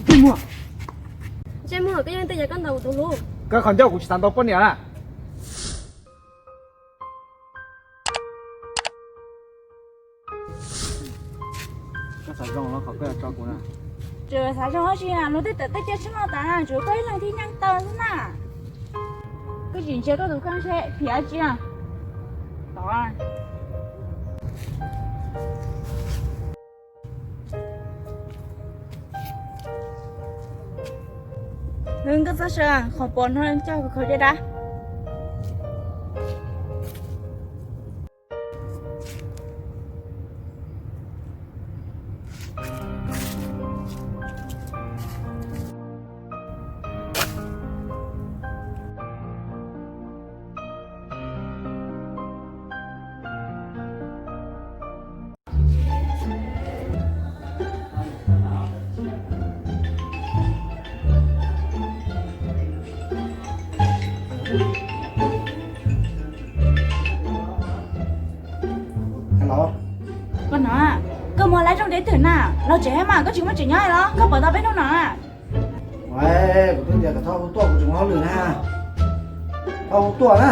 Ntsej muag, ntsej muag, koj yog leej twg es koj ntaus kuv tus hlub? Koj qhov ncauj kuv tsis xav ntaus poj niam na. Koj xav zoo los qhov koj yuav tso kuv na. Tseem xav zoo dab tsi na, luag twb tawm tej cia tshoob no tas na, tsuas koj ib leeg thiaj nyeej taw xwb na. Koj tsis ntsia koj tus kheej seb phiav dab tsi na. Tod. Nws koj txhob sawv, qhov pom no coj kuv khaws caj dab. Koj no, koj mus lawm zoo deb twm na, los tsev mas koj tsis muaj tsev nyob los koj pom tau peb hnub no na. Kuv twb tias kom txhob hu tuaj, kuv tseem ua hauj lwm na. Txhob hu tuaj na.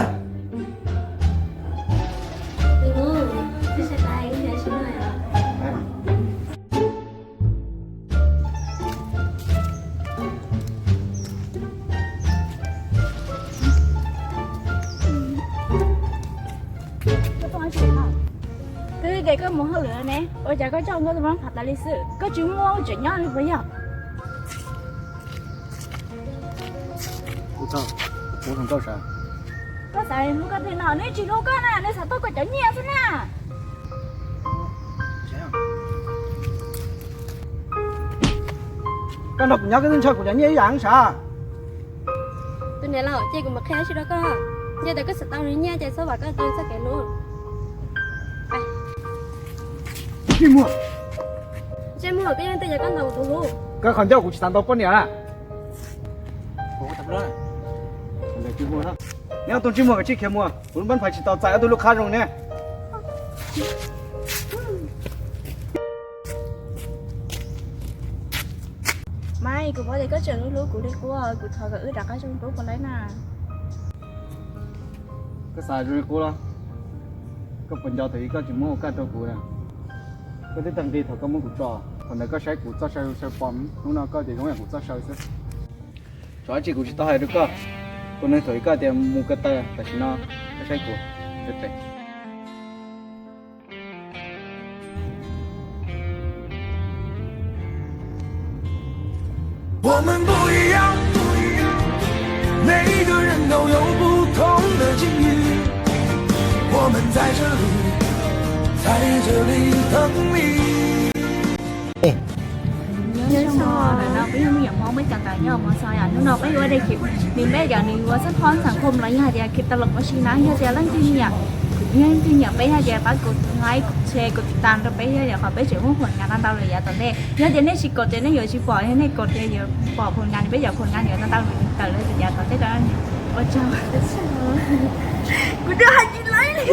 Twb tias koj mus hauj lwm ne, ua cas koj coj nkauj tus mab phav tas li xwb, koj tsis muaj tsev nyob li puas yog? Kuv txhob, kuv hluas nkauj sas. Koj xav hlub koj twg no, nws tsis hlub koj na, nws xav tau koj cov nyiaj xwb na. Koj nrog kuv nyob koj twb ntshaw kuv cov nyiaj ib yam sas. Tus niam laus, cia kuv mam qhia dab tsi rau koj. Yog tias koj xav tau nws nyiaj ces txhob vam koj tau txoj kev hlub. Ntsej muag, ntsej muag, koj yog leej twg es koj ntaus kuv tus hlub? Koj qhov ncauj kuv tsis xav ntaus poj niam na. Neb ob tug ntsej muag kav tsij khiav mus, kuv lub npab phais tsis tau txais ob tug lub qhab zoo ne. Maiv, kuv paub tias koj tseem hlub kuv li qub, kuv thov kom wb rov qab zoo dua puas laib na. Koj xav zoo li qub los? Koj puas nco thaum ub koj tsis muab ua kaj rau kuv na? Koj twb tag nqi thaum koj muab kuv tso, thaum ntawd koj saib kuv txoj saw saw pom, hnub no koj tias zoo yam kuv txoj saw xwb. Tsov dab tsi kuv tsis tau hais rau koj. Tus neeg thaum ub koj tias mus ko taw, tam sim no koj saib kuv. Nyob zoo, ntawm no peb yog me nyuam Hmoob, peb cov ntawv nyob Hmoob xwb yom. Hnub no peb yuav ua daim khiv, nws peb cov nws yuav xab phob xam khom los yog tias khiv tas los ua si na, yog tias leej twg nyiam, yog leej twg nyiam peb yog tias pab kuv like, share, kuv tiv tas rau peb, yog tias qhov peb tseem muaj phom nyav ntau ntau lawm yav tom ntej. Yog tias nej tsis kom ces nej yuav tsis pom, yog nej kom ces yuav pom phom nyav, peb cov phom nyav yuav ntau ntau lawm yav tom ntej rau. Ua tsaug. Kuv twb hais tsis laib li.